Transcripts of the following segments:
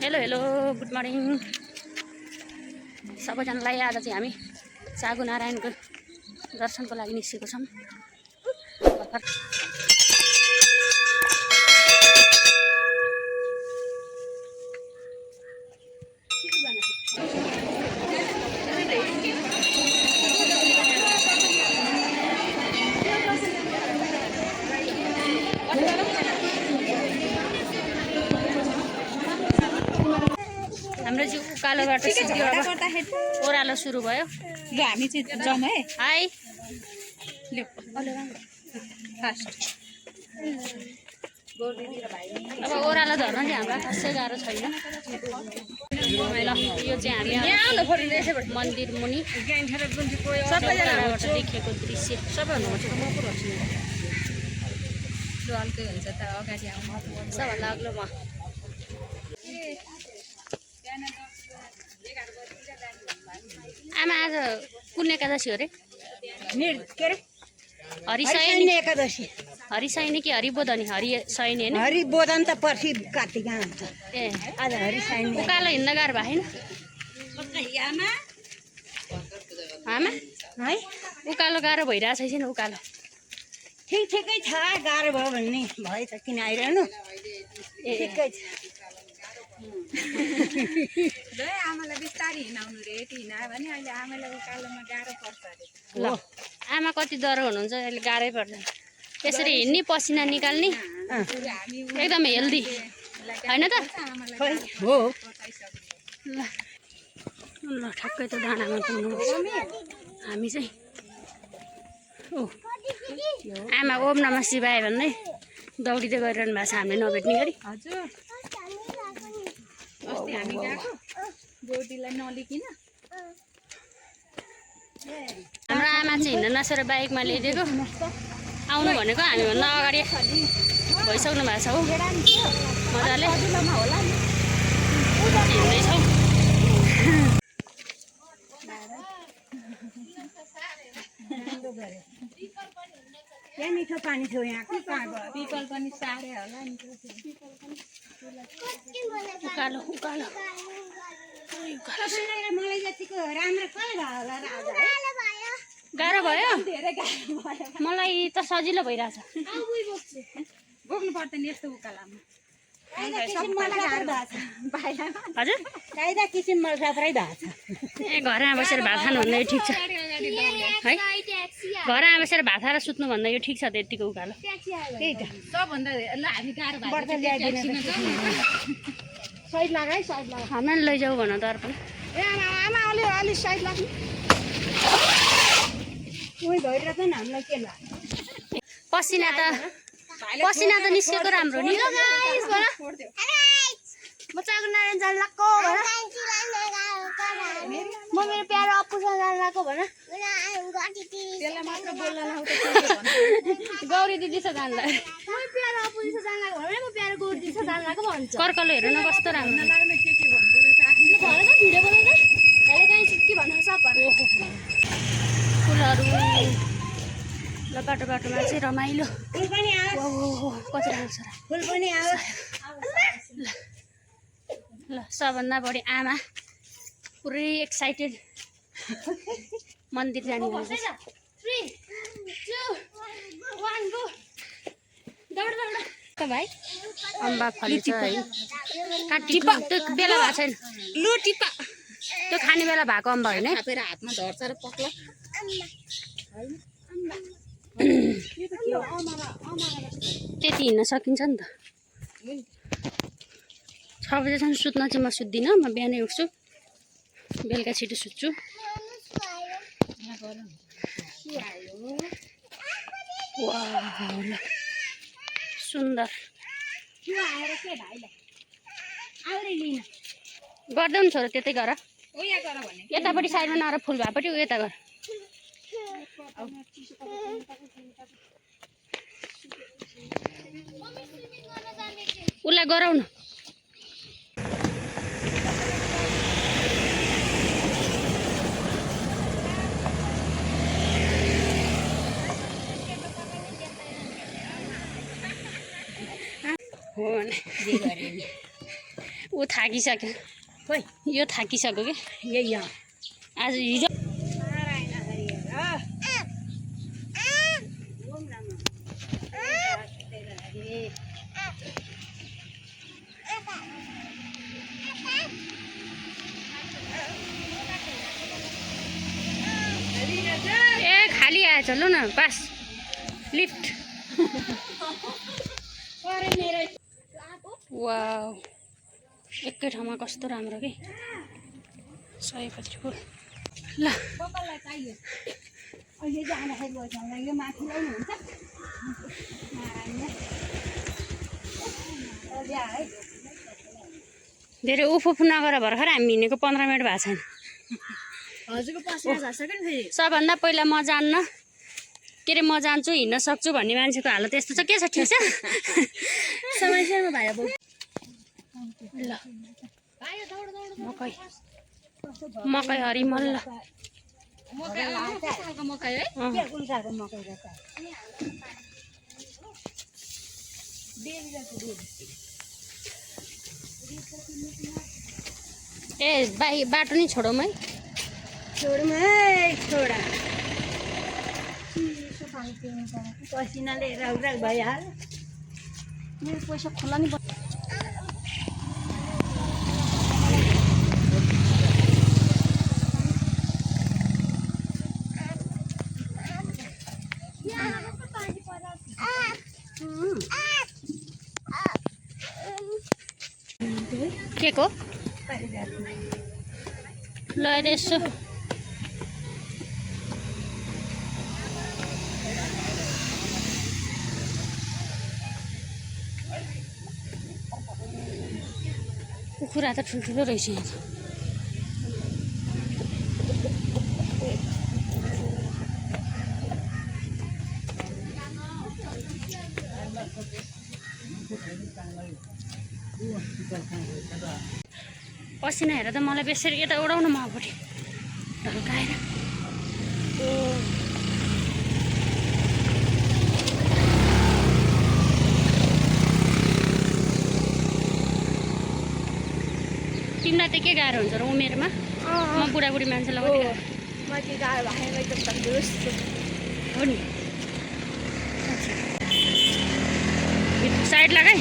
Hello hello good morning सबैजनालाई। आज चाहिँ हामी चागु नारायणको दर्शनको लागि निस्केको छौँ। हाम्रो चाहिँ उकालोबाट ओह्रालो सुरु भयो। ल हामी चाहिँ जाउँ है। हाई अब ओह्रालो झर्न चाहिँ हामीलाई खासै गाह्रो छैन। ल यो चाहिँ हामी मन्दिर मुनि सबैजनाबाट देखेको दृश्य सबभन्दा अग्लो म आमा आज कुन एकादशी हो रे? हरिशयनी एकादशी। हरिशयनी कि हरिबोधनी? हरिशयनी होइन, हरिबोधन त पर्सि कार्तिकमा हुन्छ। ए आज हरिशयनी। उकालो हिँड्न गाह्रो भएन आमा? है उकालो गाह्रो भइरहेछ छैन? उकालो ठिकै छ। गाह्रो भयो भन्ने भयो त किन आइरहनु। ठिकै छ। आमालाई बिस्तारै हिँडाउनु रे, यति हिँडायो भने अहिले आमालाई उकालोमा गाह्रो पर्छ अरे। ल आमा कति डर हुनुहुन्छ, अहिले गाह्रै पर्दैन। यसरी हिँड्ने पसिना निकाल्ने एकदम हेल्दी होइन त? हो ल ल ठ्याक्कै त डाँडामा पुग्नुपर्छ हामी चाहिँ। ओ आमा ओम नमः शिवाय भन्दै दौडिँदै गरिरहनु भएको छ, हामीले नभेट्ने गरी। हजुर अस्ति हामी गएको बोडीलाई नलिकिन। हाम्रो आमा चाहिँ हिँड्न नसकेर बाइकमा ल्याइदिएको। आउनु भनेको हामीभन्दा अगाडि भइसक्नु भएको छ। हो मजाले हिँड्दैछौँ। यहाँ मिठो पानी थियो। यहाँ पिकल पनि साह्रै होला नि। उकालो उकालो मलाई जतिको राम्रो कहाँ भयो होला राजा? गाह्रो भयो? धेरै गाह्रो भयो। मलाई त सजिलो भइरहेछ। बोक्नु पर्दैन यस्तो उकालोमा। हजुर कायदा किसिममा सबै भएको छ। ए घरमा बसेर भात खानुभन्दा यो ठिक छ है। घरमा बसेर भात खाएर सुत्नुभन्दा यो ठिक छ। त्यतिको उकालो त्यही त। सबभन्दा ल हामी गाह्रो भएको बर्खा ल्याइदिनु साइड लाग है, साइड लाग। हामीलाई लैजाऊ भन दर्पण। ए आमा अलि साइड लाग्नु। उही भइरहेछ नि, हामीलाई के लाग्छ? पसिना त निस्केको राम्रो नि। म चागु नारायण जान लाग्को भन। म मेरो प्यारो अप्पूसँग जान लाग्को भन। त्यसलाई मात्र बोल्न लाउँछ। गौरी दिदी छ जान्दा म प्यारो अप्पूसँग जान लाग्को भन। म प्यारो गौरी दिदीसँग जान लाग्को भन्छ। कर्कलो हेर्नु न कस्तो राम्रो। लाग्ने के भन्नु रहेछ आफ्नो। भन त भिडियो बनाउँदा hele कहीं के भन्छ सब भन। फुलहरू ल बाटोमा चाहिँ रमाइलो। फुल पनि आओ। ओहो कति राम्रो छ र। फुल पनि आओ। ल सबभन्दा बढी आमा पुरै एक्साइटेड मन्दिर जाने भन्छ। 3 2 1 गो। दौड दौड त भाइ अम्बा फलेछ है। टिपा त्यो बेला भएको छैन। लु टिपा त्यो खाने बेला भएको अम्बा होइन। फेरि हातमा झर्छ र पक्ला। त्यति हिँड्न सकिन्छ नि त। 6 बजेसम्म सुत्न चाहिँ म सुत्दिनँ। म बिहानै उठ्छु, बेलुका छिटो सुत्छु। सुन्दर गर्दै नि छोरा, त्यतै गर। यतापट्टि साइडमा नगर, फुल भएपट्टि यता गर। उसलाई गराउनु। हो ऊ थाकिसक्यो खोइ यो थाकिसक्यो कि यही हो आज हिजो ए खाली आएछ लु न पास लिफ्ट वाउ एकै ठाउँमा कस्तो राम्रो कि सयपत्री फुल ल गोपाललाई चाहियो अहिले जाँदाखेरि बस्नु यो माथि ल्याउनु हुन्छ है धेरै उफुफ नगर भर्खर हामी हिँडेको 15 मिनट भएको छैन हजुरको पसिना झर्छ कि फेरि सबभन्दा पहिला म जान्न के अरे म जान्छु हिँड्न सक्छु भन्ने मान्छेको हालत त्यस्तो छ के छ ठिक छ समस्यामा भाइ अब ल मकै हरिमल्ल मकै है के कुन खालको मकै रहेछ ए बाटो नि छोडौँ है छोडौँ है छोडा पसिनाले राउराक भइहाल्यो मेरो पैसा खोला नि के को ल यसो कुखुरा त ठुल्ठुलो रहेछ यहाँ त पसिना हेर त मलाई बेसरी यता उडाउनु म अगाडि ढल्काएर तिमीलाई त के गाह्रो हुन्छ र उमेरमा म बुढाबुढी मान्छेलाई कति गाह्रो हो नि साइड लगाइ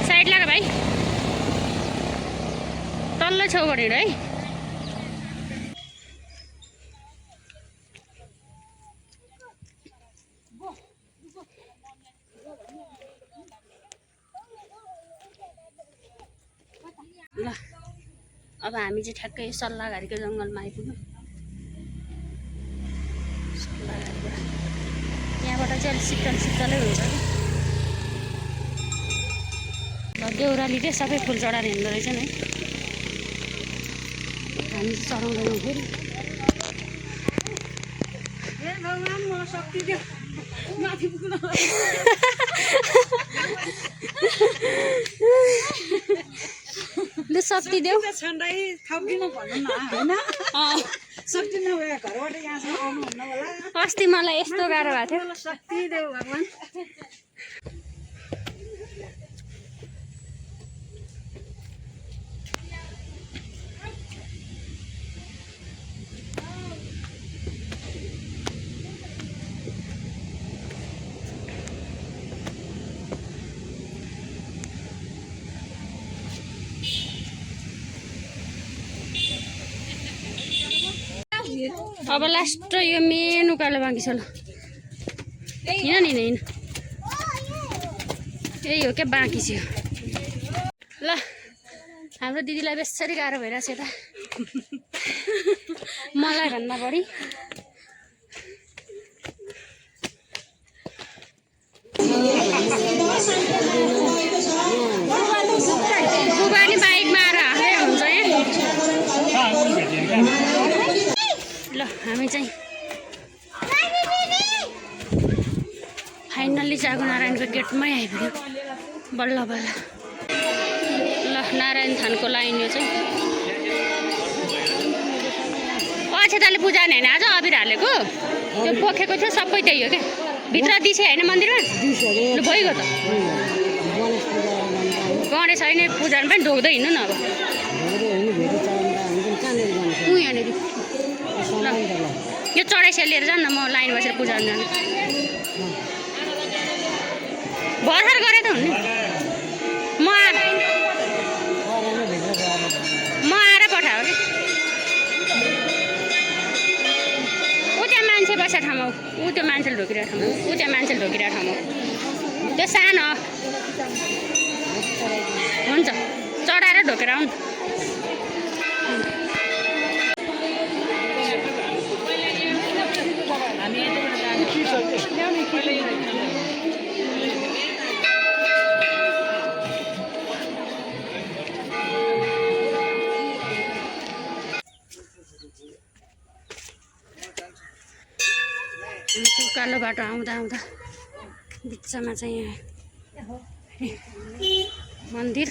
साइड लगा भाइ तल्लो छेउबाट हिँड है ल अब हामी चाहिँ ठ्याक्कै सल्लाहघारीको जङ्गलमा आइपुग्यौँ यहाँबाट चाहिँ अलिक शीतलै हुन्छ कि देउराली चाहिँ सबै फुल चढाएर हिँड्दो रहेछ नि हामी चाहिँ चढाउँदैनौँ फेरि भगवान् मलाई शक्ति दियो माथि पुग्न लु शक्ति देऊ छन्दै थपिदिनु भन्नु न होइन शक्ति नभए घरबाट यहाँसम्म आउनु भन्नु होला अस्ति मलाई यस्तो गाह्रो भएको थियो शक्ति देऊ भगवान् अब लास्ट यो मेन उकालो बाँकी छ ल हिँड नि हिँड यही हो क्या बाँकी छ ल हाम्रो दिदीलाई बेसरी गाह्रो भइरहेछ यता मलाई भन्दा बढी बुबा नि बाइकमा आएर हाँस्दै हुन्छ यहाँ ल हामी चाहिँ फाइनल्ली जागुनारायणको गेटमै आइपुग्यो बल्ल बल्ल ल नारायण थानको लाइन यो चाहिँ अक्षताले पूजा नि होइन आज अबिर हालेको त्यो पोखेको थियो सबै त्यही हो क्या भित्र दिसे होइन मन्दिरमा दिसहरू लु भइगयो त गणेश पूजा गर्दा गणेश होइन पूजामा पनि ढोक्दै हिँड्नु न अब भेटी चढाउँदा हुन्छ कहाँनिर जान्छ ऊ यहाँनिर यो चढाइसिया लिएर जान्न म लाइन बसेर पूजा गर्न जानु भर्खर गरे त हुने म आएर पठायो कि ऊ त्यहाँ मान्छे बसेको ठाउँमा ऊ त्यो मान्छेले ढोकिरहेको ठाउँमा ऊ त्यहाँ मान्छेले ढोकिरहेको ठाउँमा त्यो सानो हुन्छ चढाएर ढोकेर आउनु उकालो बाटो आउँदा आउँदा बिचमा चाहिँ यहाँ मन्दिर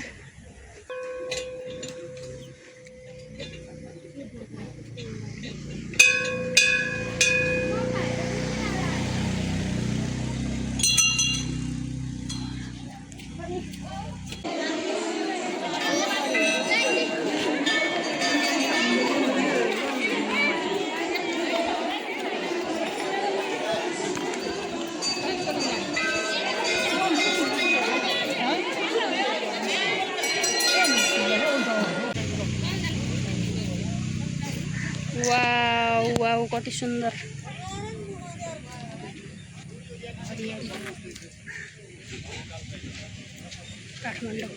वाउ वाउ कति सुन्दर काठमाडौँ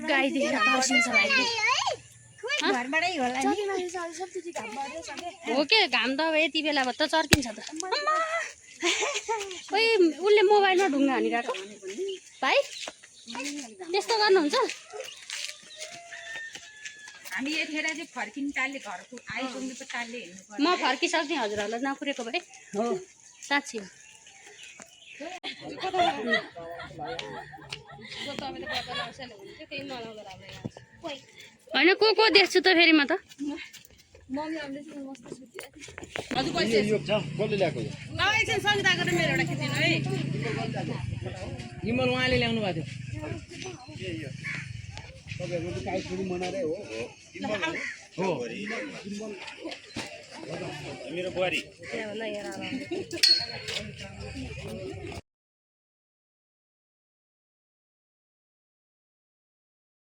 गाई देखेर तर्सिन्छ घरबाटै होला नि हो के घाम त अब यति बेला भत्त चर्किन्छ त ओइ उसले मोबाइलमा ढुङ्गा हानिरहेको भाइ त्यस्तो गर्नुहुन्छ हामी यतिखेर चाहिँ फर्किनु टाल्ले घरको आइपुग्नुको टाल्ले हिँड्नु म फर्किसक्ने हजुरहरूलाई नकुरेको भए हो साँच्ची हो होइन को देख्छु त फेरि म त उहाँले ल्याउनु भएको थियो मेरो बुहारी